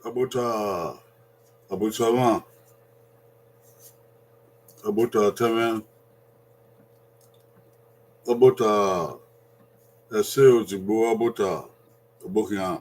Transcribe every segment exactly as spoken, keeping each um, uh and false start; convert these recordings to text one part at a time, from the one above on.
Abota, Abota mwa, Abota tẹmwẹ, Abota ẹse ozugbo, Abota obokhian.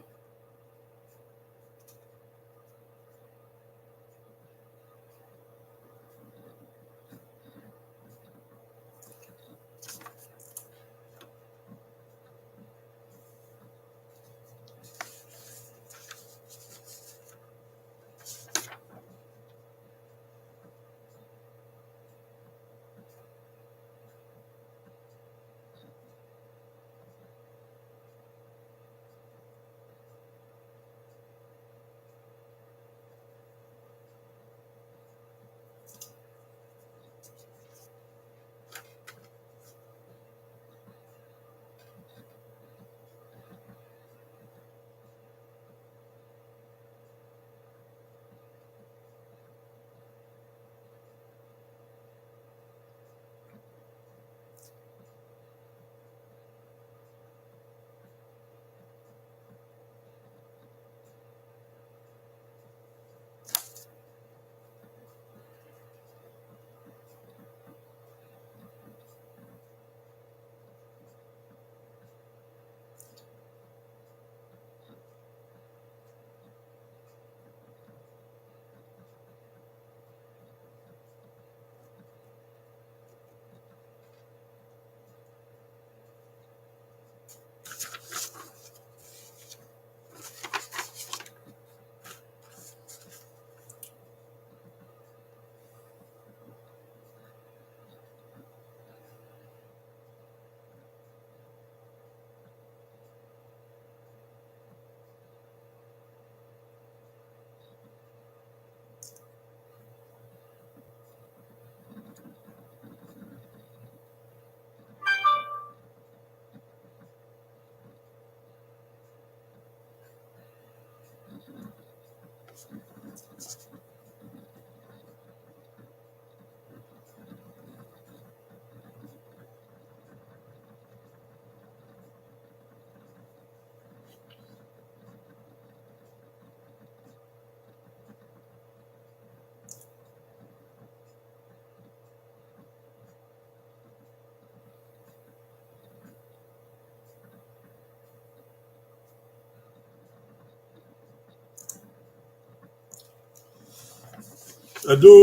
Ẹdo,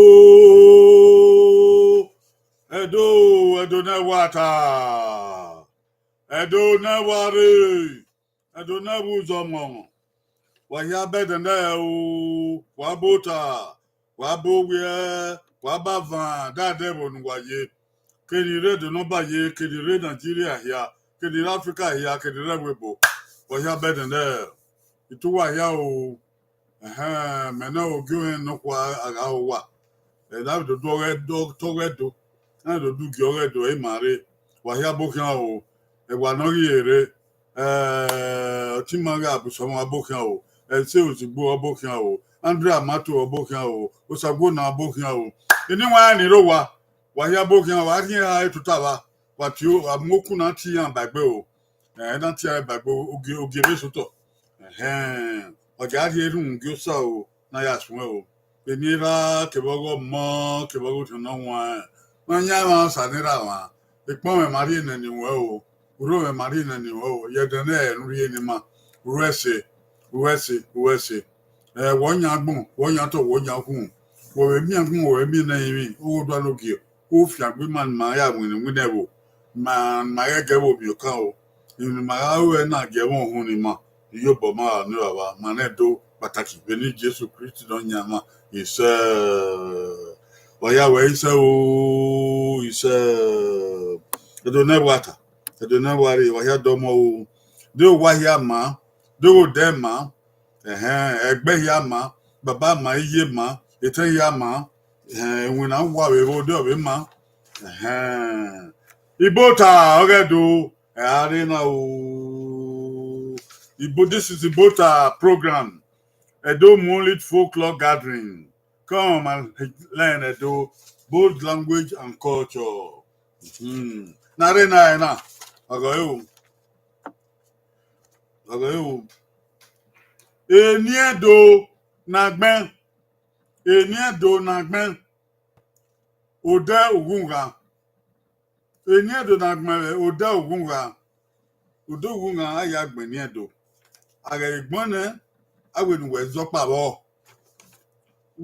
Ẹdo, Ẹdo ne wa ta, Ẹdo ne wa rre, Ẹdo ne vbe uzọmọ. Wa hia bẹdẹ nẹ o, wa bota, wa bọ owiẹ, wa ba van, dadẹ vbe ne uwa ye. Kene I rre Ẹdo ne Ọba ye, kene I rre Nigeria hia, kene I rre Africa hia, kene I rre ẹvbo ebo. Wa hia bẹdẹ nẹ, I tu uwa hia o. Ẹhẹn, mẹ ne ogie ohẹn nọkhua a gha ho uwa. Ẹ na vbe do do ọghẹ do tọ ọghẹ do. Na vbe do do ugie ọghẹ do, ẹ i ma rre. Wa hia bokhian o. Ẹwa ne ọ ghi rre. Eh, Ọtẹn ima gha bu sọmọ ọbokhian o. Ẹse ozugbo ọbokhian o. Andrew Amato ọbokhian o. Osaguona ọbokhian o. Eni wa ni rre owa. Wa hia bokhian o. A rhie ra tota vba. Wa tie o, a mu okun na tie iran ba egbe o. Ẹ na tie iran ba egbe o, ogie, ogie vbe sotọ. Ẹhẹn, ọ dia rhie erhunmwu gie osa o, ne a ya suẹn o. Eni erha kevbe ọghe ọmọ, kevbe ọghe otan ne ọ wan, ne ọ yan emwa osa ne erha mwa. Ekpọnmwẹ ma rhie nene ruẹ o, urhomwẹ ma rhie nene ruẹ o, ye ẹdẹ ne ẹ i rhie ne ima, ru ẹse, ru ẹse, ru ẹse. Ẹ, wẹ ọ yan agbọn, wẹ ọ yan otọ, wẹ ọ yan ukhunmwu, wẹ vbe miẹn agbọn, wẹ vbe miẹn ne ẹrinmwi, ogho dua ne ogie, u fiangbe ima ne ima ya winna iwinna ẹvbo, ma, ma ghẹ gie ẹvbo miẹn okan o. Emwi ne ima gha ru ẹre na gie ẹmwẹ uhunmwu ne ima, iyobọ ma ra ne Evbavba, ma nẹ do kpataki vbene Jesu Kristi ne ọ yan ima. Isẹ, ọ ya wẹ isẹ o, isẹ. Ẹdo ne wa ta, Ẹdo ne wa rre, wa hia dọmọ o. De owa hia ma, de odẹ ma, ẹhẹn, ẹgbẹ hia ma, baba ma, iye ma, etẹn hia ma, ẹhẹn, iwinna wa vbe vbe odẹ ọ vbe ma, ẹhẹn. Ibota ọghe Ẹdo, ẹ a rre na o. Ibo, this is Ibota program. Edo Monolith Folklore Gathering. Come and learn Edo, both language and culture. Hmm. Na rre na ẹ na. Ọgọ ẹ o. Ọgọ ẹ o. Eni Ẹdo, Ne agbẹn, eni Ẹdo ne agbẹn, odẹ ughungha. Eni Ẹdo ne agbẹn vbe odẹ ughungha. Odẹ ughungha a ya gbẹn eni Ẹdo. A ghẹ vbe gbẹn nẹ, a wẹ ne uwẹ zẹ ọkpa vbọ.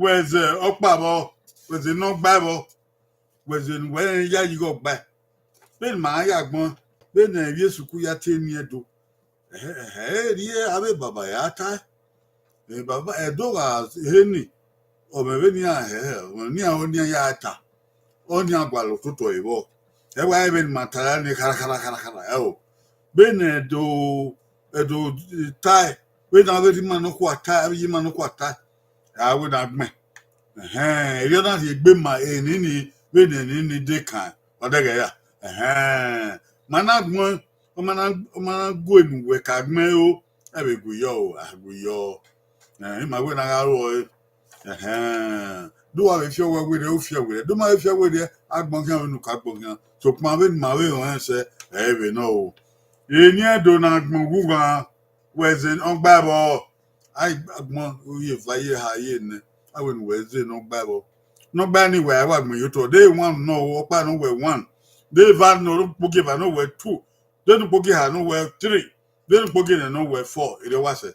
Wẹ zẹ ọkpa vbọ, wẹ zẹ ne ọ gba vbọ, wẹ zẹ ne uwẹ rẹn ya yi igho gbae. Vbene ima ya gbẹn, vbene ivbi esuku ya tie eni Ẹdo, ẹhẹ, ẹhẹ, erriọ avbe baba ya tae. Eh, baba, Ẹdo gha he ni, ọ mwẹ vbene iran hẹ, ọ mwẹ ne iran, ọ ne iran ya ta, ọ ne iran gualọ ototọ ẹre vbọ. Ẹ wa vbene ima ta ra ni khara khara khara khara, ẹ o. Vbene Ẹdo, Ẹdo tae, vbene avbe rhie ima nọkhua tae, avbe iye ima nọkhua tae, a wẹ ne a gbẹn. Ẹhẹn, erriọ na rhie egbe ma eni ni, vbene eni ni de kan, ọ dẹghẹ ra. Ẹhẹn, ma na gbẹn, ọ ma na, ọ ma na gu enu wẹ ka gbẹn o, ẹ vbe gu yọ o, a gu yọ. Eh, ima wẹ ne a gha ru ẹre. Ẹhẹn, do uwa vbe fi ọwẹ werriẹ, u fi ẹre werriẹ. Do ma vbe fi ẹre werriẹ, agbọn khian vbe unu ka agbọn khian. Sokpan vbene ima vbe rẹn sẹ, ẹ i vbe nọ o. Eni Ẹdo ne agbọn ughughan, wẹ zẹ ne ọ gba vbọ. A i agbọn, u ye eva, ye eha, ye enẹ, a wẹ ne uwẹ zẹ ne ọ gba vbọ. Ne ọ gba ni wẹ a wa gbẹn ye otọ. De one nọ o, ọkpa nọ wẹ one. De eva nọ, ukpogieva nọ wẹ two. De ne ukpogieha nọ wẹ three. De ne ukpogienẹ nọ wẹ four. Erriọ wa sẹ.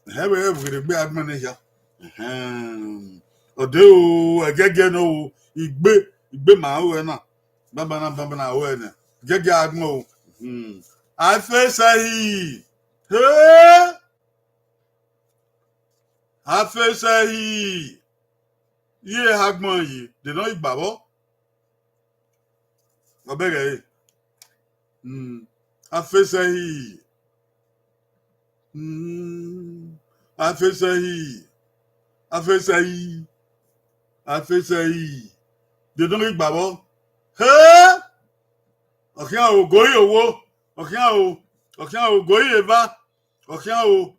Ẹhẹn, vbe vbe ghe egbe agbọn ne hia. Ẹhẹn. Ọ de o, ẹgiẹgiẹ nọ o, igbe, igbe ma ru ẹna. Banbanna, banbanna ru ẹnẹ. Ẹgiẹgiẹ agbọn o. Hmm. A fe sẹ ẹhi. He! A fe sẹ ẹhi. Iye eha agbọn yi, de nọ igba vbọ. Ọ bẹghe ẹre. Hmm. A fe sẹ ẹhi. Hmm. A fe sẹ ẹhi. A fe sẹ ẹhi. A fe sẹ ẹhi. De nọ igba vbọ. He! Ọ khian o, goi owo. Ọ khian o. Ọ khian o, goi eva. Ọ khian o.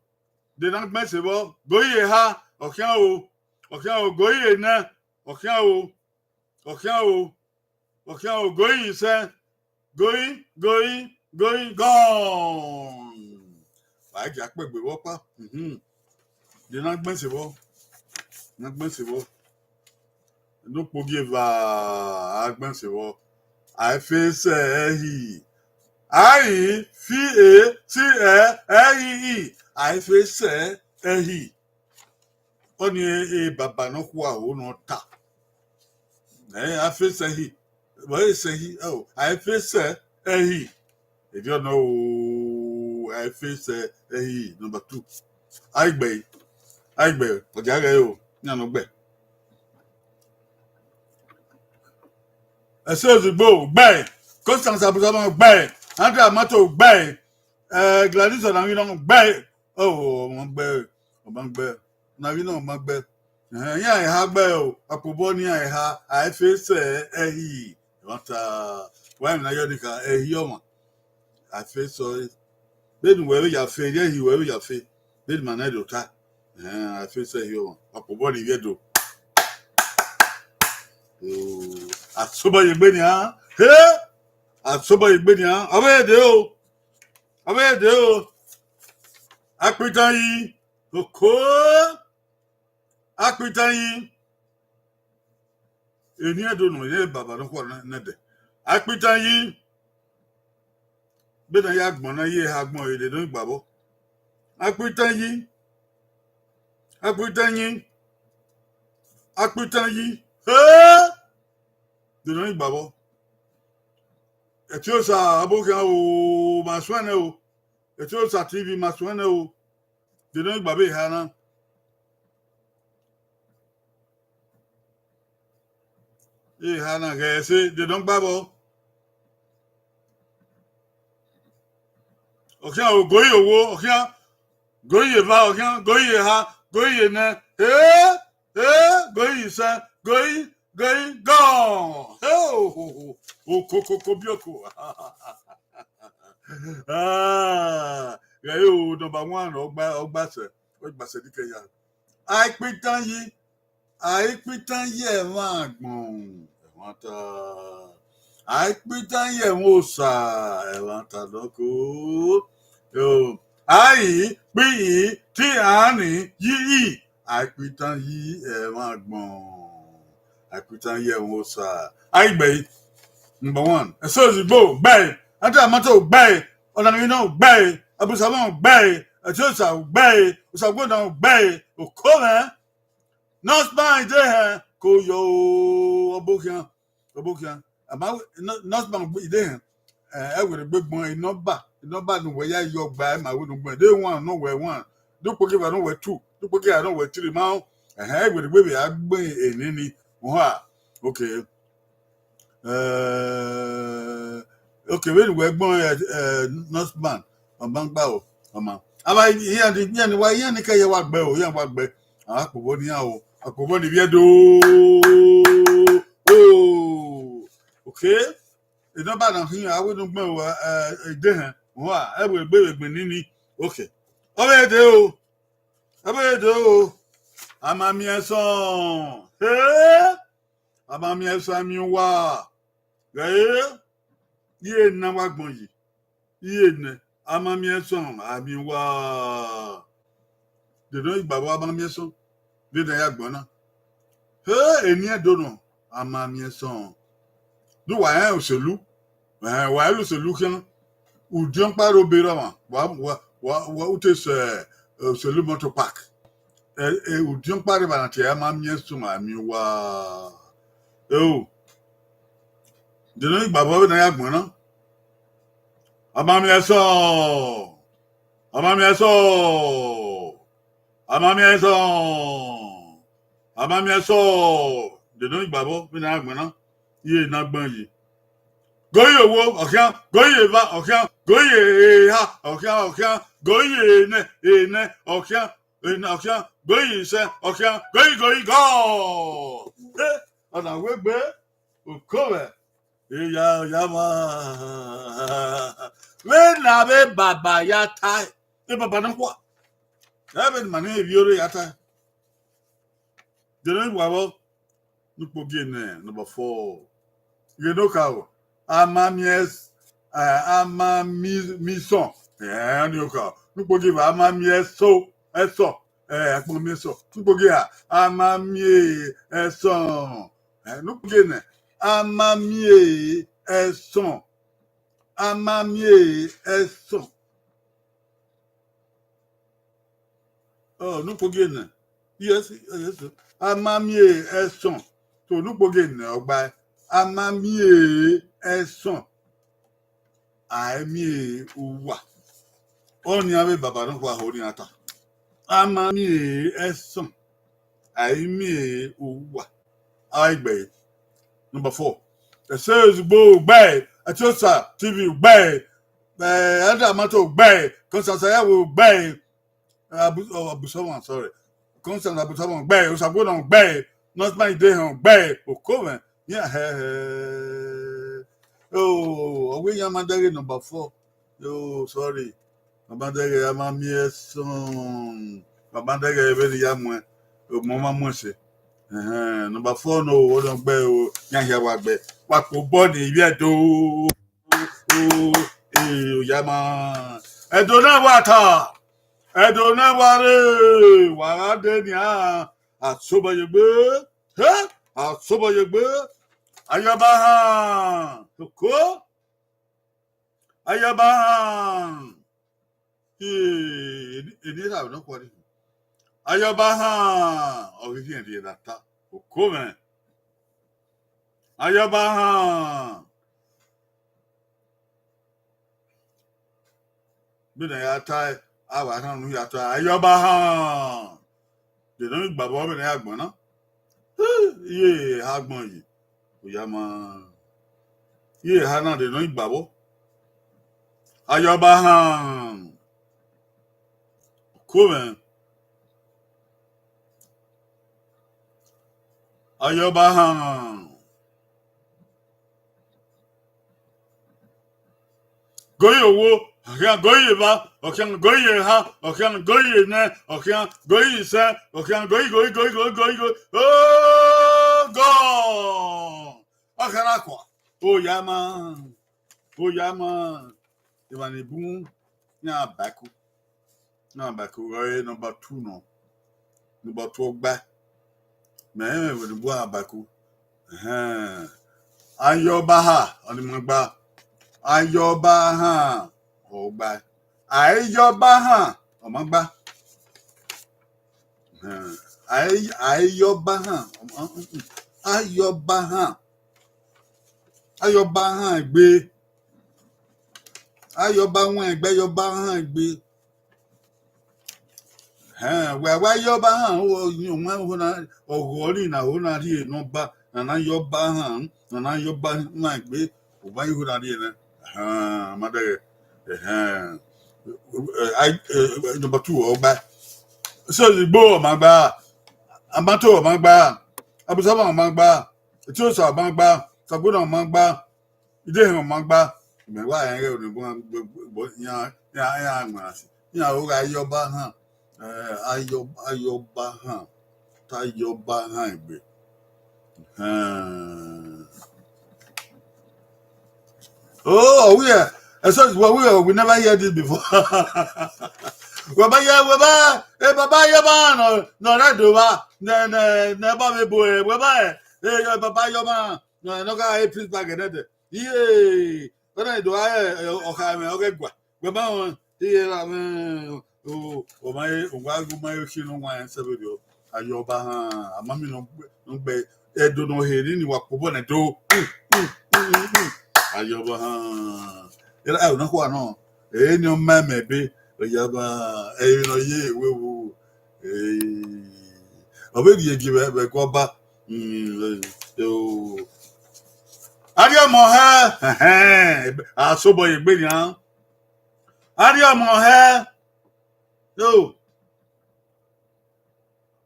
De ne agbẹn sẹ vbọ. Goi eha. Ọ khian o. Ọ khian o, goi enẹ. Ọ khian o. Ọ khian o. Ọ khian o, goi isẹn. Goi, goi, goi, gone. Wa i gia kpẹgbe vbe ọkpa. Mhm. De ne agbẹn sẹ vbọ. Ne agbẹn sẹ vbọ. Ne ukpogieva agbẹn sẹ vbọ. A fe sẹ ẹhi. A i fi e si ẹ ẹhi i. A fe sẹ ẹhi. Ọnii e baba nọkhua ho ne ọ ta. Ẹ, a fe sẹ ẹhi. Vbe ẹ i sẹ ẹhi, ẹ o, a i fe sẹ ẹhi. Erriọ nọ o, a i fe sẹ ẹhi, number two. A i gbe, a i gbe, ọ dia ghẹ o, iran nọ gbe. Ẹse Ozugbo gbe, Constance Abusama gbe, Andrea Mato gbe, eh, Gladys Ọnavwinọ gbe. Oh, ọmọ gbe, ọmọ gbe, Ọnavwinọ ọmọ gbe. Ẹhẹn, iran eha gbe o, akpobọ ne iran eha, a i fe sẹ ẹhi. Ẹmwata, wa emwi ne a yọ ni kha, ẹhi ọmwa. A i fe sẹ ọre. Vbene uwẹ vbe ya fe, erriọ ẹhi uwẹ vbe ya fe. Vbene ima nẹ do ta. Ẹhẹn, a i fe sẹ ẹhi ọmwa. Akpobọ ne ivbi Ẹdo. Oh, a sobọ ye egbe nian. He! A sobọ ye egbe nian. Ọ vbe de o. Ọ vbe de o. Akpitan yi. Oko. Akpitan yi. Eni Ẹdo nọ, eni baba nọkhua nẹdẹ. Akpitan yi. Vbene a ya gbọn na ye eha agbọn, ede nọ igba vbọ. Akpitan yi. Akpitan yi. Akpitan yi. He! Ede nọ igba vbọ. Ẹtin Osa ọbo khian o, ma suẹn nẹ o. Ẹtin Osa T V, ma suẹn nẹ o. Ede nọ igba vbe eha na. Eha na ghẹ ẹse, de nọ gba vbọ. Ọ khian o, goi owo, ọ khian, goi eva, ọ khian, goi eha, goi enẹ. He, he, goi isẹn, goi, goi, gone. He, o, o, o, okokoko bioko. Ah, ghẹ o, number one, ọ gba, ọ gba sẹ, ọ gba sẹ dike ya. Aikpitan yi, aikpitan yi ẹmwẹ agbọn, ẹmwata. Aikpitan yi ẹmwẹ Osa, ẹmwata nọko. Yo, ai, kpi, i, ti, ani, yi, i. Aikuitan yi ẹmwẹ agbọn, aikuitan yi ẹmwẹ osa. Aigbe, number one, ẹse ozigbo gbe, ata amato gbe, ọnana vbe nọ gbe, abusamọ gbe, ẹtiosa gbe, osagbona gbe, oko mwẹ. Nọsman dehẹn ko yo, ọbo khian, ọbo khian. Ama Nọsman dehẹn, ẹ wẹ rhegbe gbọn, inọmba, inọmba ne uwẹ ya yọ gba, ẹ ma wẹ ne u gbẹn. De wan nọ wẹ wan, de ukpogirra nọ wẹ two, de ukpogirra nọ wẹ three, ma ẹhẹn, ẹ wẹ rhegbe vbe a gbẹn enini. Oha, okay. Eh, okay, vbene uwẹ gbẹn, eh, eh, Nọsman, ọ ma gba o, ọ ma. Aba iran ni, iran ni wa, iran ni ke ye wa gbe o, iran wa gbe. A kpobọ ni iran o, a kpobọ ni vbiẹ do. Oh, okay. Inọmba na hin a wẹ ne u gbẹn o, eh, eh, dehẹn. Wa, ẹ wẹ rhegbe vbe gbẹn enini. Okay. Ọ vbe de o. Ọ vbe de o. A ma miẹn sọn. He! A ma miẹn sọn, a miẹn uwa. Ghẹ, iye na wa gbọn yi. Iye nẹ, a ma miẹn sọn, a miẹn uwa. Dede ọghe igba vbe a ma miẹn sọn, dede ya gbọn na. He, eni Ẹdo nọ, a ma miẹn sọn. De uwa rẹn oselu, ẹhẹn, wa rẹn oselu khian, udiọnkpa rre obọ erha ọmwa, wa, wa, wa, wa, u te sẹ, eh, oselu motor park. Eh, eh, udiọnkpa rre evba na tie, a ma miẹn sọn, a miẹn uwa. Eo, dede ọghe igba vbe ọ vbe ne a ya gbọn na. A ma miẹn sọn, a ma miẹn sọn, a ma miẹn sọn, a ma miẹn sọn. Dede ọghe igba vbe ọ vbe ne a ya gbọn na. Iye na gbọn yi. Goyi owo, ọ khian, goyi eva, ọ khian, goyi eha, ọ khian, ọ khian, goyi enẹ, enẹ, ọ khian, enẹ, ọ khian, goyi isẹ, ọ khian, goyi, goyi, gọ. Eh, ọna wegbe, oko mwẹ, eya, eya ma. Vbene avbe baba ya tae, e baba nọkhua, ẹ vbene ima ne ivbi ore ya tae. Dede ọghe igba vbe ọ, ne ukpogiẹ nẹ, number four. Ghe ne okaro, a ma miẹn s-, eh, a ma mi, mi sọn. Eh, ọnii okaro. Ne ukpogiẹ eva, a ma miẹn ẹso, ẹsọ. Eh, a kpọnmwẹ ẹsọ. Ne ukpogiẹ eha, a ma miẹn ẹsọn. Eh, ne ukpogiẹ nẹ, a ma miẹn ẹsọn. A ma miẹn ẹsọn. Ọ, ne ukpogiẹ nẹ. Yes, yes. A ma miẹn ẹsọn. So, ne ukpogiẹ nẹ, ọgbae. A ma miẹn ẹsọn, a i miẹn uwa. Ọnii avbe baba nọkhua ho nian ta. A ma miẹn ẹsọn, a i miẹn uwa. Aigbe. Number four. Ẹse ozugbo gbe, Etiosa T V gbe, eh, Elder Amato gbe, Constance Ayawo gbe, Abu-, oh, Abusawan, sorry. Constance Abusawan gbe, Osagbona gbe, Nurse Maide họn gbe, oko mwẹ, iran hẹhẹ. Oh, ọ wẹ iran ma dẹghe number four. Oh, sorry. Baba dẹghe a ma miẹn ẹsọn. Baba dẹghe vbene I ya muẹn, ọmọ ma muẹn ẹse. Ẹhẹn, number four no, ọ nọ gbe o, iran hia wa gbe. Wa kpo bọ ni, ivbi Ẹdo. O, e, oya ma. Ẹdo na wa ta. Ẹdo na wa re. Wa gha de nian. Asobọyegbe. He? Asobọyegbe. Ayọba han. Oko. Ayọba han. Ee, eni, eni erha nọ khuọrre. Ayọba han, ọ ghi khian rhie na ta, oko mwẹ. Ayọba han. Vbene a ya ta, a wa rhan unu ya ta, Ayọba han. De nọ ghi gba vbọ vbene a gbọn na. Iye eha gbọn yi, oya ma. Iye eha na de nọ ghi gba vbọ. Ayọba han. Oko mwẹ. Ayọba han. Goyi owo, ọ khian goyi eva, ọ khian goyi eha, ọ khian goyi enẹ, ọ khian goyi isẹ, ọ khian goyi, goyi, goyi, goyi, goyi, goyi. Oh God! Ọ khian na kua. Oya ma. Oya ma. Emwa ni bun, iran baku. Iran baku, ọre number two nọ. number two ọgba. Mẹ rẹn mwẹ vbene ugbua ba ku. Ẹhẹn. Ayọbahan, ọni ma gba. Ayọbahan, ọ gba. Ayọbahan, ọ ma gba. Ẹhẹn. Ai-, Ayọbahan, ọ ma, ayọbahan. Ayọbahan egbe. Ayọba wọn egbe, ayọbahan egbe. Ẹhẹn, wẹ wa Ayọbahan, ọ, ọmwa ho na, ọghọ ni na ho na rhie ne ọba, na na Ayọbahan, na na Ayọbahan egbe, ọba i ho na rhie nẹ. Ẹhẹn, ma dẹghẹ. Ẹhẹn. Eh, ai-, eh, number two, ọ gba. So, Igbo ọ ma gba, Amato ọ ma gba, Abusama ọ ma gba, Etiosa ọ ma gba, Sagona ọ ma gba, Idehan ọ ma gba. Mẹ wa rẹn ighẹ onibuan gbogbo iran, iran, iran gba si. Iran ro gha Ayọbahan, eh, Ayọ-, Ayọbahan, ta Ayọbahan egbe. Ẹhẹn. Oh, we are, eh, so we, we, we never hear this before. Wẹ ba ya, wẹ ba, eh, baba Ayọbahan nọ, nọ rẹ do ba, nẹ, nẹ, nẹ ba vbe bo, eh, wẹ ba, eh, eh, baba Ayọbahan nọ, nọ gha, eh, peace bag nẹ dẹ. Iye, ọ na do a, eh, ọkha mwẹ, ọ ghẹ gua. Wẹ ba wọn, iye ra mwẹ, o, ọ ma, eh, ọ wa, ọ ma, eh, khin nọ wa, eh, sẹ vbe rriọ. Ayọbahan, a ma miẹn ne ọ gbe, ne ọ gbe Ẹdo ne ọ he ni, ni wa kpobọ nẹ do. Ayọbahan. Era, eh, ọna khua nọ. Eh, ni ọ ma mẹ be, Ayọbahan, eh, emwi ne ọ ye, wẹ wo. Eh, ọ vbe rhie gie vbe, vbe ẹguọba. Mm, eh, o. Arriọmọhẹ, ẹhẹn, a sobọ ye egbe nian. Arriọmọhẹ. Yo.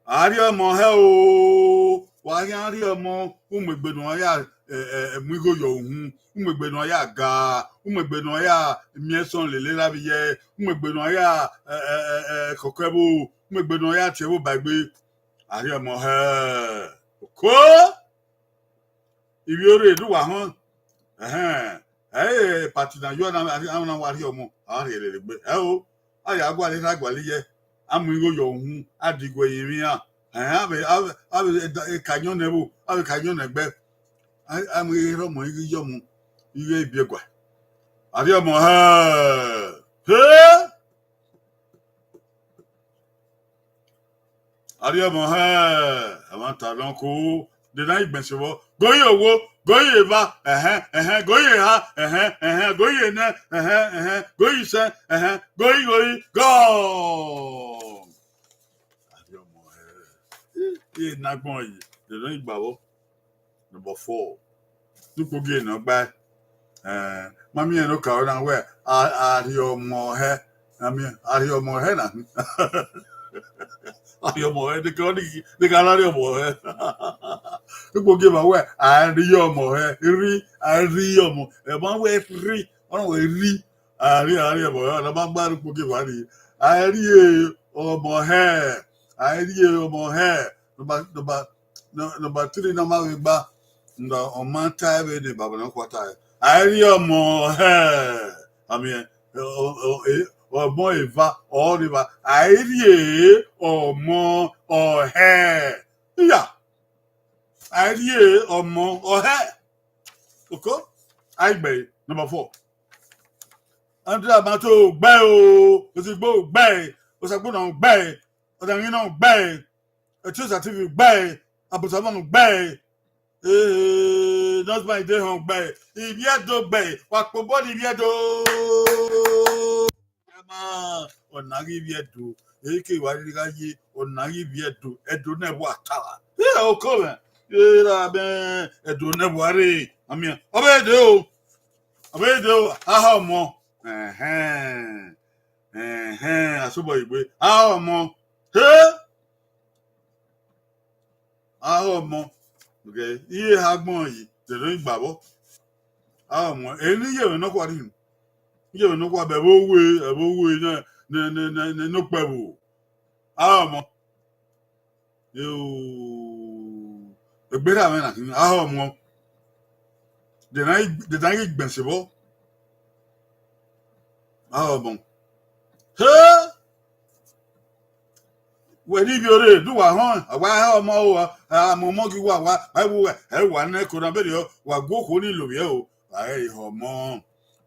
Arriọmọhẹ o, wa khian rhie ọmọ, u mu egbe ne ọ ya, eh, eh, mu igho yọ uhunmwu, u mu egbe ne ọ ya ga, u mu egbe ne ọ ya miẹn ẹsọn lele erha vbe iyẹ, u mu egbe ne ọ ya, eh, eh, eh, eh, khọkọ ẹvbo, u mu egbe ne ọ ya tie ẹvbo ba egbe. Arriọmọhẹ. Oko. Ivbi orre ne uwa họn. Ẹhẹn. Ẹ i re party na yọ na, a na wa rhie ọmọ, a rhie lele egbe. Ẹ o, a ya gualọ erha gualọ iyẹ, a mu igho yọ uhunmwu, a diguẹ ye emwi iran. Ẹhẹn, a vbe, a vbe, a vbe da, ka ayọn nẹ ẹvbo, a vbe ka ayọn nẹ ẹgbẹ. A, a mu ighe rhie ọmọ, ighe yọ ọmọ, ighe ibiẹguae. Arriọmọhẹ. He! Arriọmọhẹ, ẹmwata nọ ko, de na igbẹn se vbọ, go ye owo, go ye eva, ẹhẹn, ẹhẹn, go ye eha, ẹhẹn, ẹhẹn, go ye enẹ, ẹhẹn, ẹhẹn, go ye isẹn, ẹhẹn, go ye igho, go. Arriọmọhẹ, e na gbọn yi, de na igba vbọ. Number four. Dukpogie ne ọ gbae. Eh, ma miẹn ne okaro na wẹ, a, Arriọmọhẹ. A miẹn, Arriọmọhẹ na. Arriọmọhẹ, de ka ni, de ka na Arriọmọhẹ. Dukpogie ma wẹ, Arriọmọhẹ, rri, Arriọmọ. Ẹ ma wẹ rri, ọ na wẹ rri. Arri, Arriọmọhẹ, ọ na ma gba Dukpogie ma rri. Arriọmọhẹ, Arriọmọhẹ. Number, number, number three na ma vbe gba. Nda ọ ma ta vbe ne baba na kua ta. Arriọmọhẹ. I mean, ọ, ọ, e, ọmọ eva, ọ rre eva. Arriọmọhẹ. Iya. Arriọmọhẹ. Oko. Aigbe, number four. Andrew Amato gbe o, Ozigbo gbe, Osagbona gbe, Ọdanghinọ gbe, Etiosa T V gbe, Abusama gbe, eh, Nurse Man Idehan gbe, Iviedo gbe, wa kpobọ ne Iviedo. Ama, ọna ghi Iviedo, eke wa rhirhi gha ye, ọna ghi Iviedo, Ẹdo ne ẹvbo a ta. Ẹ, oko mwẹ, era mẹ, Ẹdo ne ẹvbo a rre, a miẹn, ọ vbe de o, ọ vbe de o, a ha ọmọ. Ẹhẹn, ẹhẹn, asobọ egbe, a ha ọmọ. He! A ha ọmọ. Okay, iye ha gbọn yi, de ne igba vbọ. A ha ọmọ, eni iye mwẹ nọkhua rhie. Iye mwẹ nọkhua bẹ vbe owe, ẹvbo owe ne, ne, ne, ne, ne okpẹvbo. A ha ọmọ. Yo, egbe rha mwẹ na khin, a ha ọmọ. De na, de na ghi gbẹn se vbọ. A ha ọmọ. He! Wẹ ne ivbiorre, ne uwa họn, a wa hẹ ọmọ o, a mu ọmọ ghi uwa, wa, wa wu, ẹ wa nẹ ko na berriọ, wa gu okhuo ni lovbiẹ o, wa rẹn ehe ọmọ,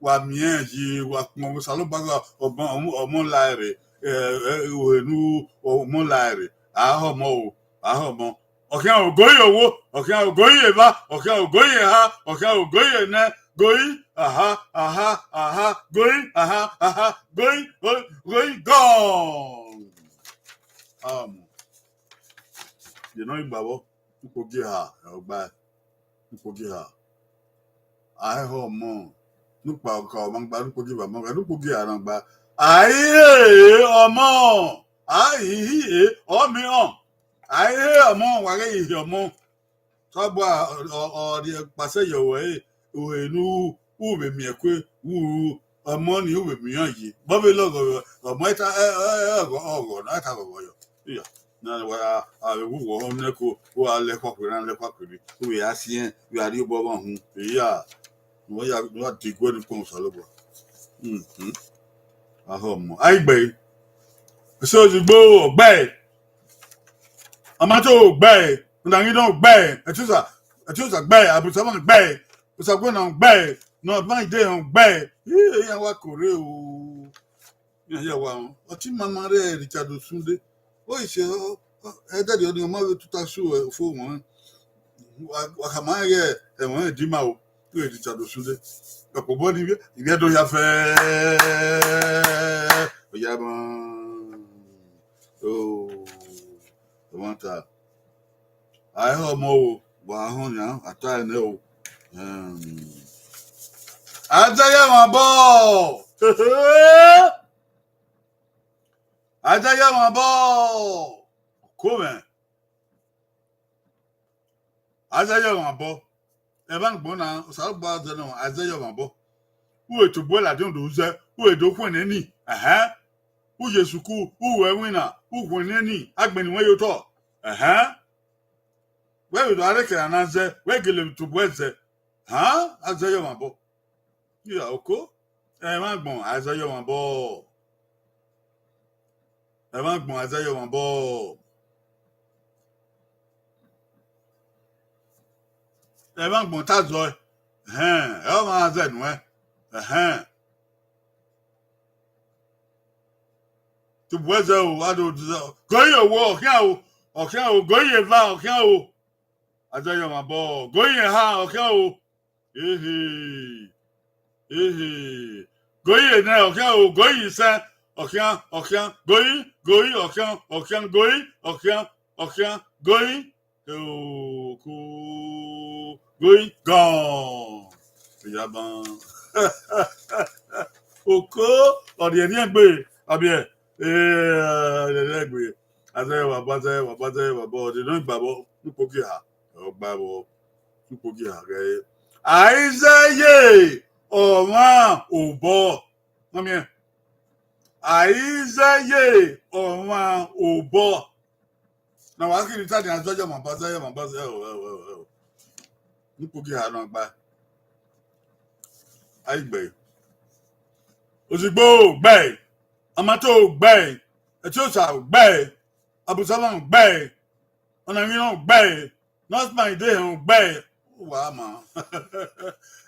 wa miẹn yi, wa kpọnmwẹ Osanobua gha ọmọ, ọmọ, ọmọ la ẹre, ẹ, ẹ, ohe ne ọmọ la ẹre, a hẹ ọmọ o, a hẹ ọmọ. Ọ khian ogoyi owo, ọ khian ogoyi eva, ọ khian ogoyi eha, ọ khian ogoyi enẹ, goyi, aha, aha, aha, goyi, aha, aha, goyi, goyi, goyi, gone. Ọmọ. Ye nọ igba vbọ, ukpogi eha, ẹ, ọgba, ukpogi eha. A hẹ ọmọ, ne ukpa ọka ọmọ gba, ne ukpogi eha ọmọ gba, ne ukpogi eha na gba. A i he ọmọ, a i he ọmọ, a i he ọmọ, wa ghẹ i he ọmọ. Osanobua ọ, ọ, ọ rhie kpasẹ ye ruẹ, ẹ, u he ne u, u vbe miẹn kue, u ru ọmọ ni u vbe miẹn iran ye. Vbọ vbe lọghọ ọmọ, ẹta, ẹ, ẹ, ẹ, ọghọ, ọghọ na, ẹta ghọghọ yọ. Iya, na wa, a vbe wu wọ nẹ ko, u gha lẹ khuakhuerha, lẹ khuakhuerha, u vbe ya siẹn, u vbe ya rhie obọ ọmwa hun. Iya, ne uwa ya, ne uwa diguẹ ni ukpọn Osanobua. Mhm. A hẹ ọmọ. A i gbe. Eso ozugbo ọgbe. Amato gbe, ọnangin nọ gbe, ẹtiosa, ẹtiosa gbe, abusavan gbe, osaguẹna gbe, nọtmai de họn gbe. Iran wa kore o. Iran ya wa họn. Ọtẹn mama rẹ Richard Osunde. Ọ i se, ọ, ọ, ẹdẹrriọ ni ọ ma vbe tuta su, ẹ, fo wọn. Wa, wa khama ighẹ ẹmwẹ Redeemer o, ighẹ Richard Osunde. Ọkpobọ ni ivbi, ivbi Ẹdo ya fẹ. Ọ ya ma. Oh, ẹmwata. A i hẹ ọmọ o, wa họn nian, a ta ẹre nẹ o. Ẹm, a ta ẹre mwa bọ. A ta ẹre mwa bọ. Ko mwẹ. A ta ẹre mwa bọ. Ẹmwẹ agbọn na, Osanobua zẹ nọ, a ta ẹre mwa bọ. U vbe tobọ ladian do zẹ, u vbe do khuẹnnẹ ni, ẹhẹn. U ye sukuu, u ru ẹwinna, u khuẹnnẹ ni, agbẹn ne uwẹ ye otọ, ẹhẹn. Wẹ vbe do a rre ekẹn na zẹ, wẹ gele tobọ ẹzẹ, hẹn, a ta ẹre mwa bọ. Iya, oko. Ẹmwẹ agbọn, a ta ẹre mwa bọ. Ẹmwẹ agbọn, a ta ẹre mwa bọ. Ẹmwẹ agbọn ta zọe. Ẹhẹn, ẹ ọmwa zẹ nuẹn. Ẹhẹn. Tobọ ẹzẹ o, a do, goyi owo, ọ khian o, ọ khian o, goyi eva, ọ khian o. A ta ẹre mwa bọ, goyi eha, ọ khian o. Ehe. Ehe. Goyi enẹ, ọ khian o, goyi isẹn, ọ khian, ọ khian, goyi, goyi, ọ khian, ọ khian, goyi, ọ khian, ọ khian, goyi. Oko, goyi, gone. Iyaban. Oko, ọ rhiẹnrhiẹn gbe, abiẹ. Eh, ọ rhiẹnrhiẹn gbe. A ta ẹre mwa bọ, a ta ẹre mwa bọ, a ta ẹre mwa bọ, ọ de nọ igba vbọ, ukpogi eha, ọ gba vbọ, ukpogi eha ghẹ. A i zẹ ye ọmwa obọ. Nọ miẹn. A i zẹ ye ọmwa obọ. Na wa khin ta nian, a ta ẹre mwa bọ, a ta ẹre mwa bọ, ẹo, ẹo, ẹo, ẹo. Ukpogi eha nọ gba. A i gbe. Ozugbo gbe. Amato gbe. Ẹtiosa gbe. Abusavan gbe. Ọnangin nọ gbe. Nọtmai de họn gbe. Wa ma.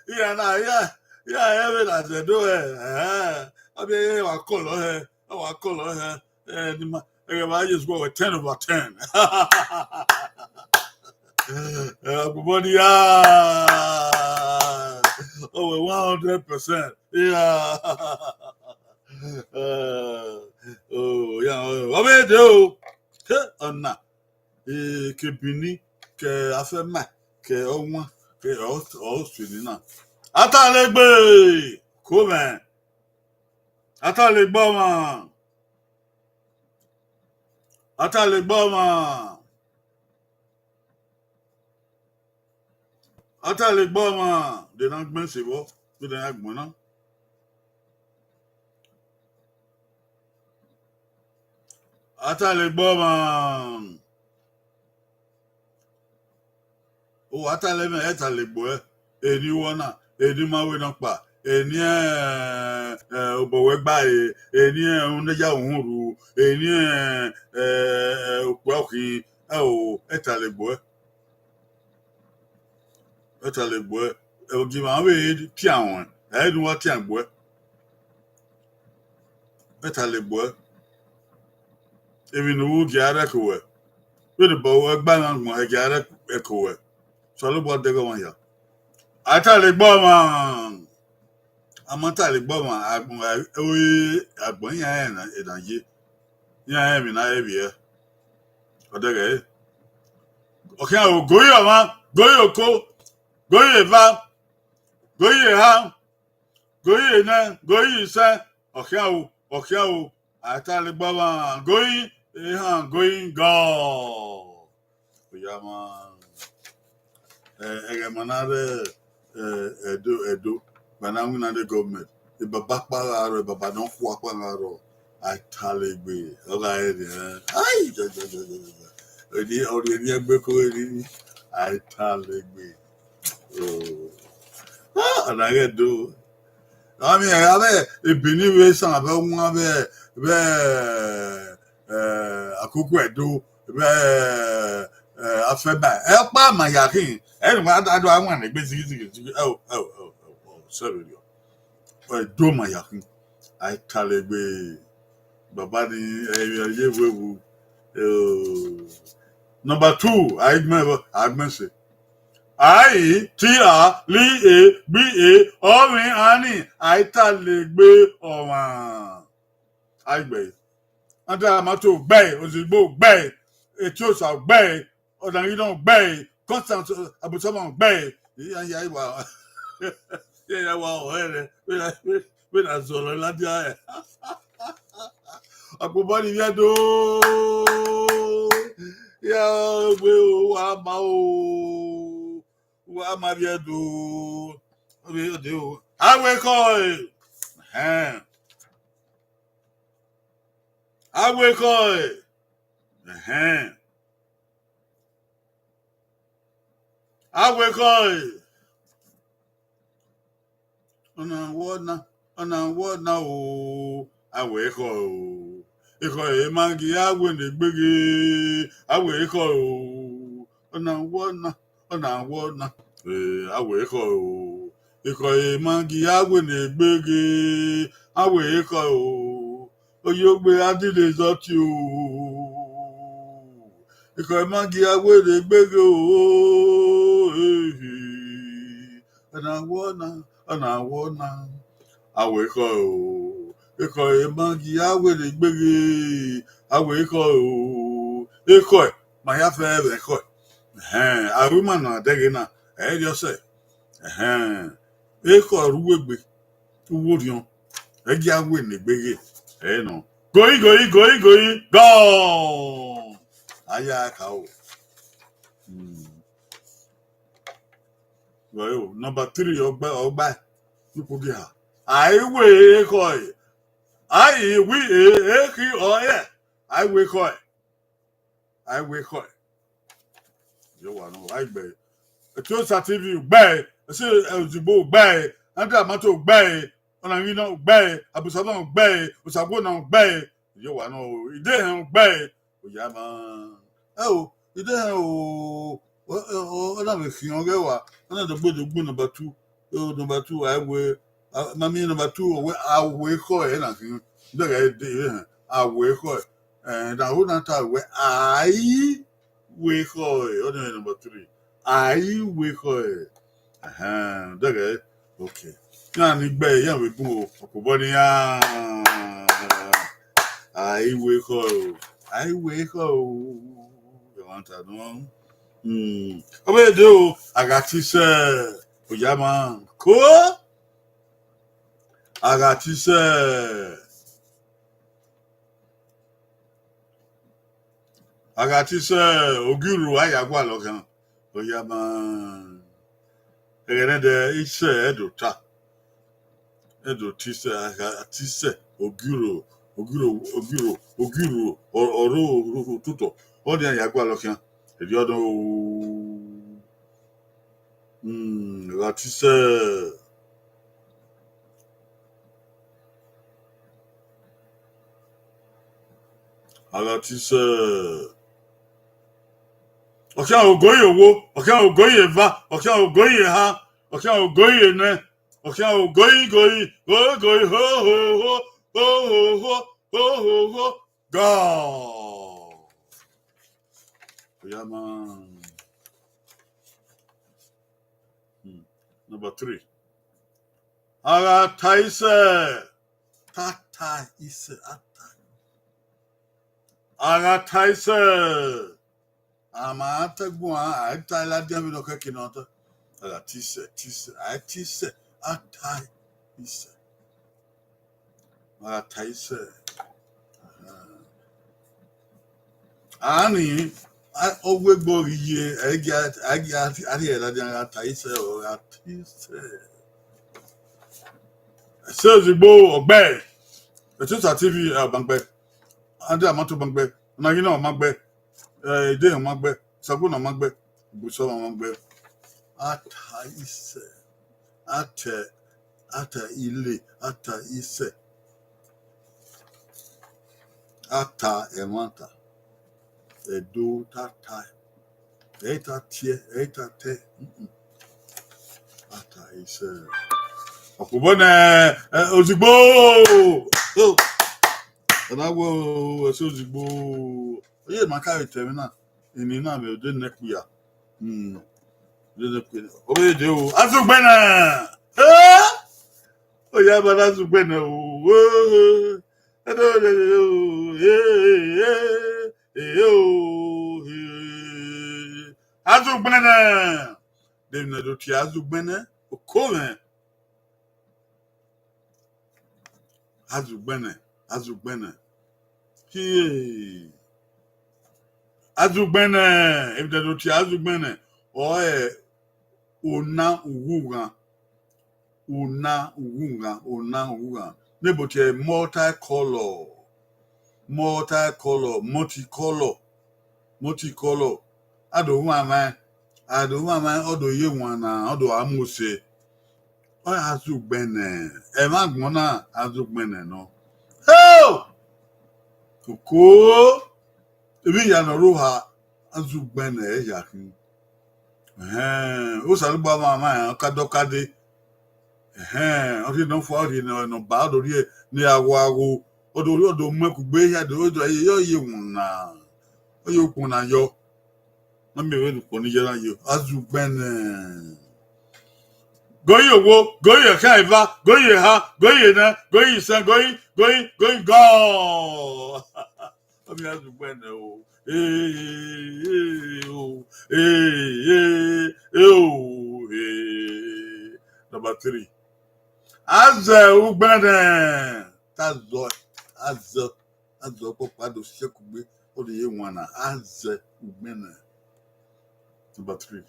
Iya na, iya, iya, ẹ vbe na zẹ do hẹ. Eh, ọ biẹ wa kọlọ hẹ. Ọ wa kọlọ hẹ. Eh, ni ma, ẹghẹ wa ye square with ten over ten. Eh, agbọbọ ni ya. Oh, well, one hundred percent. Yeah. Eh, oh, yeah, oh, ọ vbe de o. He, ọna. Eh, ke Benin, ke Afẹma, ke Ọwan, ke ọ, ọ Sweden na. A ta ẹre gbe, ko mwẹ. A ta ẹre gbe ọmwa. A ta ẹre gbe ọmwa. A ta ẹre gbe ọmwa, de na gbẹn se vbọ, de na ya gbẹn na. A ta ẹre gbe ọmwa. O, a ta ẹre mwẹ, ẹ ta ẹre gbe ẹ. Eni wọ na, eni ma wẹ nọkpa, eni, eh, obọ wẹ gba re, eni, eh, unu ne ya uhunmwu rhu, eni, eh, okpia okhin, ẹ o, ẹtalẹ egbe uẹ. Ẹtalẹ egbe uẹ, ẹvbo gie emwa vbe tian ruẹn, ẹ i re ne uwa tian egbe uẹ. Ẹtalẹ egbe uẹ, emwi ne u ru gie a rẹko ruẹ, vbene obọ wẹ gba na gbọn, ẹ gie a rẹko ruẹ. Osanobua dẹghe ọmwa hia. Ẹtalẹ egbe ọmwa, a ma talẹ egbe ọmwa, agbọn, agbọn iran rẹn na ye, iran rẹn emwi ne a re vbiẹ. Ọ dẹghe ẹre. Ọ khian o, goyi ọmwa, goyi oko, goyi eva, goyi eha, goyi enẹ, goyi isẹn, ọ khian o, ọ khian o, a i talẹ egbe ọmwa, goyi ehan, goyi gọ. Oya ma, ẹghẹ ma na rre, Ẹdo, Ẹdo, ma na winna ne government, baba ọkpa gha rrọọ, baba ne ọ khua ọkpa gha rrọọ, a i talẹ egbe, ọ gha rẹn, ai, jọjọjọjọjọ, ọ rhie emwi ẹgbẹe ko vbe rhirhi, a i talẹ egbe. Ọna ghẹ do. Avbe, avbe Benin vbe san vbe wan vbe, vbe, akoko Ẹdo, vbe, afẹba, ẹ ọkpa ma ya khin, ẹ ne wa da do a wan egbe zighi zighi zighi, ẹ o, ẹ o, ẹ o, ẹ o, ẹ o, sẹrriọ. Ẹdo ma ya khin, a i talẹ egbe, baba ni, ẹ ye vbe wu. Number two, a i gbẹn, a gbẹn ẹse. A i, ti, a, li, e, gbi, e, ọ mwẹ iran ni, a i talẹ egbe ọmwa. A i gbe ẹre. Andramato gbe ẹre, Ozigbo gbe ẹre, Etiosa gbe ẹre, Ọdanghinọ gbe ẹre, Constance Abusama gbe ẹre. Iran ya wa, iran ya wa ọhẹrẹ, vbene a zọlọ ladian rẹ. Ọkpobọ ni vbiẹ do, ya gbe o, wa ma o, wa ma vbiẹ do, ọ vbe de o. A wẹ ekhọe, ẹhẹn. A wẹ ekhọe, ẹhẹn. A wẹ ekhọe. Ọna wọ na, ọna wọ na o, a wẹ ekhọe o. Ekhọe ma gie a wẹ ne egbe ghe, a wẹ ekhọe o. Ọna wọ na, ọna wọ na, a wẹ ekhọe o. Ekhọe ma gie a wẹ ne egbe ghe, a wẹ ekhọe o. Oyogbe a dile zọti o. Ekhọe ma gie a wẹ ne egbe ghe o. Ọna wọ na, ọna wọ na, a wẹ ekhọe o. Ekhọe ma gie a wẹ ne egbe ghe, a wẹ ekhọe o. Ekhọe ma ya fẹ vbe ekhọe. Ẹhẹn, a ru ima na dẹghe na, ẹ i rriọ sẹ. Ẹhẹn, ekhọe ru uwegbe, uwu orhiọn, ẹ gie a wẹ ne egbe ghe, ẹ i nọ. Goi, goi, goi, goi, gọ. A ya ka o. Number three, ọgba, ọgba, lukpogieha. A i wẹ ekhọe, a i wẹ e, ekhi ọ ẹ, a i wẹ ekhọe, a i wẹ ekhọe. Yo wa nọ, a i gbe ẹre. Etiosa T V gbe ẹre, ẹse Ozigbo gbe ẹre, Andramato gbe ẹre, Ọdanghinọ gbe ẹre, Abusama gbe ẹre, Osaguọna gbe ẹre. Yo wa nọ, Idehẹn gbe ẹre. Oya ma, ẹ o, Idehẹn o, ọ na vbe khian ọghe wa, ọ na dọgbe dọgbe number two, number two, a i wẹ, ma miẹn number two, ọ wẹ a wẹ ekhọe na khin, dẹghe de, a wẹ ekhọe, ẹn, da ho na ta wẹ a i wẹ ekhọe, ọ nọ number three, a i wẹ ekhọe. Ẹhẹn, dẹghe, okay. Iran ni gbe ẹre, iran vbe bun o, ọkpobọ ne iran, a i wẹ ekhọe o, a i wẹ ekhọe o. Ẹ wa ta nọ. Ọ vbe de o, a gha te sẹ, oya ma ko, a gha te sẹ. A gha te sẹ Ogiro, a ya gualọ khian, oya ma, ẹghẹ nẹdẹ, isẹ ẹdẹ ota, ẹdẹ ota isẹ, a gha te sẹ Ogiro, Ogiro, Ogiro, Ogiro, ọ, ọ rre ototọ, ọ nian ya gualọ khian, erriọ nọ o. Hmm, a gha te sẹ A gha tie isẹ. Ọ khian ogoe ye owo, ọ khian ogoe ye eva, ọ khian ogoe ye eha, ọ khian ogoe ye enẹ, ọ khian ogoe igoe, goe goe ho ho ho ho ho ho ho ho ho. God. Oya man. Hmm. Number three. A gha ta isẹ. Ta ta isẹ, a ta. A gha ta isẹ. A ma ta guan, a ta ladian vbe nọ kẹke nọ ta. A gha ta isẹ, ta isẹ, a ta isẹ, a ta isẹ. A gha ta isẹ. Ani, a, ọ wegbe ọ ghi ye, a ghi, a ghi, a rhie ladian gha ta isẹ, ọ gha ta isẹ. Ẹse ozigbo ọgbẹe, Etiọsa T V, a ma gbe, Andrew Amato ma gbe, Ọnaghinọ ma gbe, eh, Idehan ma gbe, Saguna ma gbe, Busọma ma gbe. A ta isẹ, a ta, a ta ile, a ta isẹ, a ta ẹmwata, ẹdo ta ta, ẹ i ta tie, ẹ i ta tẹ, mm-mm. A ta isẹ. Ọkpobọ nẹ, eh, ozigbo. Oh. Ọ na wẹ ẹse ozigbo. Oye ma ka vbe ta ẹmwẹ na, eni na vbe ode nẹ kpia. Hmm. Ode nẹ kpia. Ọ vbe de o. Azugbẹnẹ. Eh? Oya ba na Azugbẹnẹ o. Eh. Edo de o. Eh, eh, eh, eh, oh, eh. Azugbẹnẹ. De ne do tie Azugbẹnẹ, oko mwẹ. Azugbẹnẹ, Azugbẹnẹ. Hie. Azugbẹnẹ, emwi ne do tie Azugbẹnẹ, ọ re ona ughughan, ona ughughan, ona ughughan. Ne bo tie multi color, multi color, multi color, multi color. A do mwamwa, a do mwamwa, ọ do ye wan na, ọ do a mu ose. Ọ ya Azugbẹnẹ, ẹmwẹ agbọn na Azugbẹnẹ nọ. Heo! Koko! Emwi hia ne ọ rre oha, Azugbẹnẹ ya khin. Ẹhẹn, Osanobua mwamwa rẹn ọkadọkade. Ẹhẹn, ọ rhie ne ọ fua, ọ rhie ne ọ ba, ọ do rhie ne a wa gho, ọ do, ọ do mu ẹn kugbe hia, do, do, ye, ye wan na, ọ ye ukpọn na yọ. Ne miẹn vbene ukpọn ni ye na yo, Azugbẹnẹ. Goyi owo, goyi ẹkhan eva, goyi eha, goyi enẹ, goyi isẹn, goyi, goyi, goyi gọọ. Ọ miẹn Azugbẹnẹ o. Ee, ee, o. Ee, ee, ee, o. Ee. Number three. Azẹ ugbẹnẹ. Ta zọ, azọ, azọ ọkpọkpa do si ẹkugbe, ọ do ye wan na, azẹ ugbẹnẹ. Number three.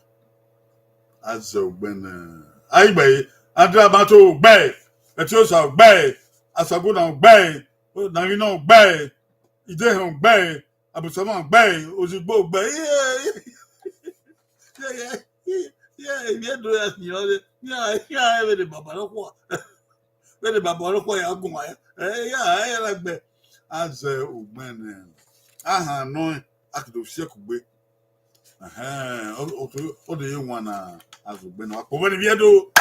Azẹ ugbẹnẹ. Aigbe, Andrew Amato ugbẹe, Etiosa ugbẹe, Asaguna ugbẹe, Nangina ugbẹe, Idehan ugbẹe, Abusama ugbẹe, Ozigbo ugbẹe. Ye, ye, ye, ye, ye, ye, do ya ni ọre. Ya, ya, vbene baba nọkhua. Vbene baba nọkhua ya gun ya. Eh, ya, ya na gbe. Azẹ ugbẹnẹ. Ahan nọ, a ke do si ẹkugbe. Ẹhẹn, ọ, ọ, ọ do ye wan na, Azugbẹnẹ. Wa kpo vbene ivbi Ẹdo.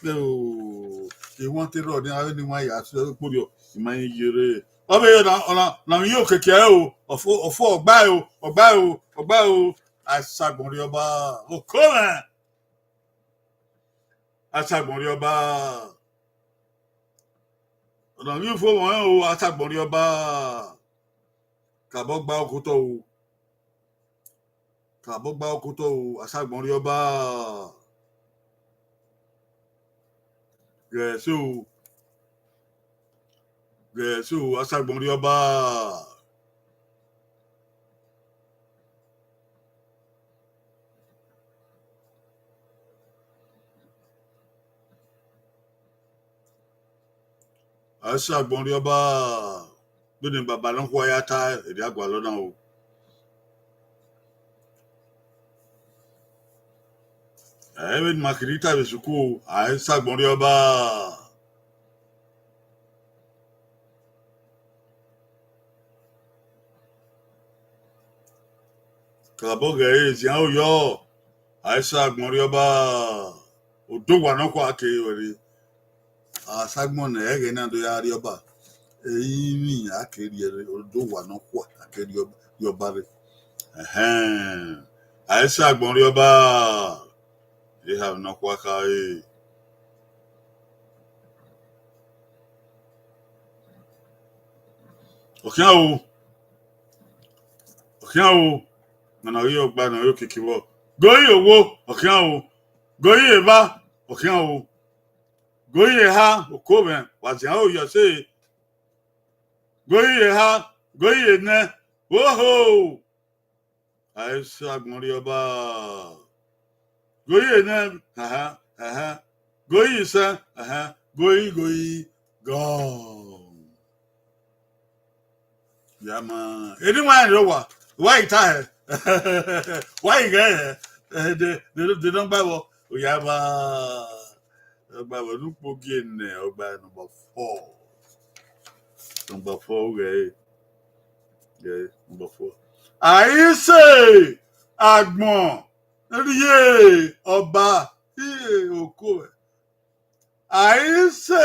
Eo, ewan te rrọọ ni, avbe ni wan ya sẹ kporiọ, ima i yere. Ọ vbe na, ọ na, na mi yo keke o, ọfo, ọfo ọgbae o, ọgbae o, ọgbae o, Asagbọn rri ọba, oko mwẹ. Asagbọn rri ọba. Ọ na ghi fo mwẹ o, Asagbọn rri ọba. Kabọ gba okotọ o. Kabọ gba okotọ o, Asagbọn rri ọba. Ghẹ ẹse o. Ghẹ ẹse o, Asagbọn rri ọba. Asagbọn rri ọba, vbene baba nọkhua ya ta, erriọ a gualọ na o. Ẹ vbene ima kiri ta vbe sukuu, Asagbọn rri ọba. Kakabọ ghe ẹre zian oyọ, a i sa agbọn rri ọba, odowa nọkhua kere wẹ rre. A sa agbọn ne ẹghẹ na do ya rri ọba, emwi a ke rri ẹre, odowa nọkhua a ke rri ọba, rri ọba rre. Ẹhẹn, a i sa agbọn rri ọba, eha nọkhua khare. Ọ khian o, ọ khian o, ọmwa ne ọ ghi ọgba ne ọ re okiekie vbọ. Goyi owo, ọ khian o, goyi evba, ọ khian o, goyi eha, oko mwẹ, wa zian oyọ ẹse, goyi eha, goyi enẹ, oho, a i sa agbọn rri ọba. Goyi enẹ, ẹhẹn, ẹhẹn, goyi isẹn, ẹhẹn, goyi, goyi, gọ. Ya ma, eni wa rre owa, wa i ta hẹ. Wa i ghẹ hẹ. Eh, de, de, de nọmba vbọ? Oya ba, nọmba vbọ, ne ukpogiẹ nẹ, ọgba number four. Number four, ghẹ, ghẹ, number four. A i sa agbọn rrie ọba, iye oko mwẹ. A i sa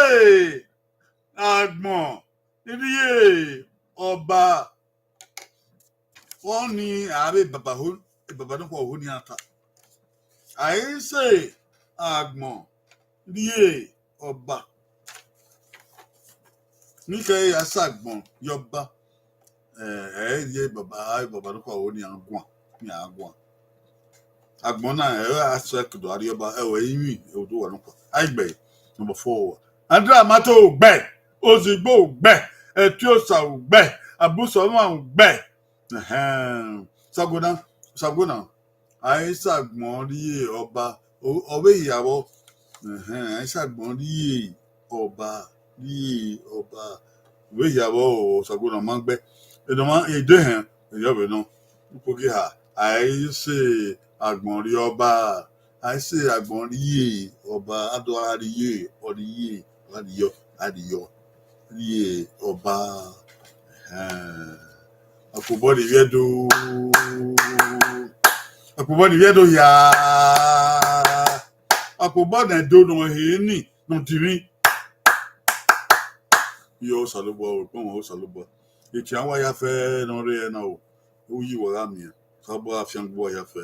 agbọn rrie ọba. Ọni a vbe baba ho, baba nọkhua ho nian ta. A i sa agbọn rrie ọba. Ne I khẹ ya sa agbọn ye ọba, ẹ, ẹ i rhie baba, a i baba nọkhua ho nian guan, nian guan. Agbọn na, ẹ i ra sẹ ẹki do a rrie ọba, ẹ, wẹ i mwẹ oduwa nọkhua. A i gbe, number four. Andra Mato gbe, Ozigbo gbe, Ẹtiosa gbe, Abusọmwa gbe. Ẹhẹn. Sagona, sagona. A i sa agbọn rrie ọba, ọ, ọ vbe hia vbọ. Ẹhẹn, a i sa agbọn rrie ọba, rrie ọba. Ọ vbe hia vbọ o, sagona ma gbe. Enọ ma, edehẹn, eyọ vbe nọ. Ukpogiha, a i sa agbọn rrie ọba, a i sa agbọn rrie ọba, a do gha rrie, ọ rrie, ọ gha rrie, ọ gha rrie, rrie ọba. Ẹhẹn. Ọkpobọ ni vbiẹ do, ọkpobọ ni vbiẹ do hia, ọkpobọ ne do nọ he ni nọ dinmwi. Iye Osanobua, ukpọn mwẹ Osanobua. Etian wa ya fẹ ne ọ rre na o, uyi wa gha miẹn, Osanobua gha fiangbe uwa ya fẹ,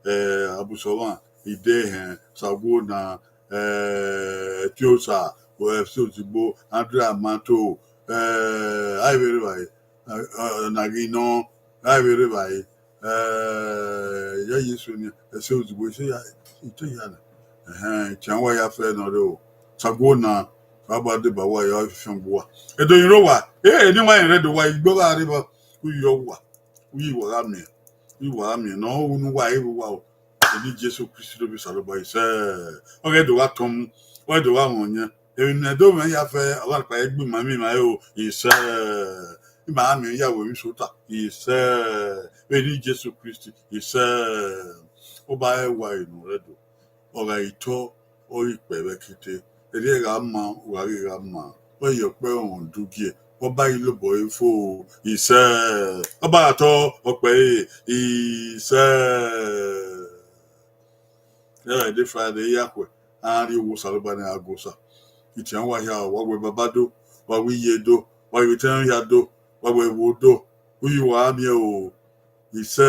eh, Abusọmwa, Idehẹn, Sagona, eh, Ẹtiosa, Ẹtiosa Ozigbo, Andra Mato, eh, a i vbe rre evbare, eh, eh, na ghi nọ, a i vbe rre evbare, eh, ya Jesu ni, Ẹse Ozigbo, ise ya, ito ya na. Ẹhẹn, etian wa ya fẹ ne ọ rre o. Sagona, Osanobua deba uwa, ya fiangbe uwa. Edo ni rre owa, eh, eni wa rẹn rre do wa, igbe gha rre evba, uyi uwa, uyi uwa gha miẹn, uyi uwa gha miẹn, ne ọ ru ne uwa, ẹ i vbe uwa o. Eni Jesu Kristi do vbe Osanobua, isẹ, ọ ghẹ do gha tọn mu, ọ ghẹ do gha mwẹ ọyẹn. Emwi ne ẹdẹ mwẹ ya fẹ, ọmwa kpa egbe ima, ima, ima ẹre o, isẹ, ima gha miẹn ya wẹ emwi sota, isẹ, vbene Jesu Kristi, isẹ, ọba ẹwae ne u rre do, ọ gha re otọ, ọ ghi kpẹ vbe ẹkete, erriọ gha ma, u gha ghi gha ma, wẹ ye ọkpẹ ọmwẹ udugie, ọba ghi lobọ ẹre fo, isẹ, ọba gha tọ ọkpẹ ẹre, isẹ. Ẹghẹ de Friday ya khuẹ, a rrie owa Osanobua ne a gu Osa. Itian wa hia, wa wẹ baba do, wa wẹ iye do, wa wẹ etẹn hia do, wa wẹ ẹvbo do, uyi wa gha miẹn o, isẹ,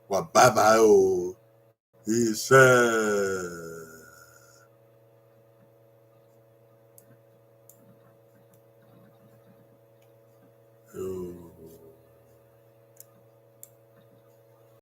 wa bye bye o, isẹ.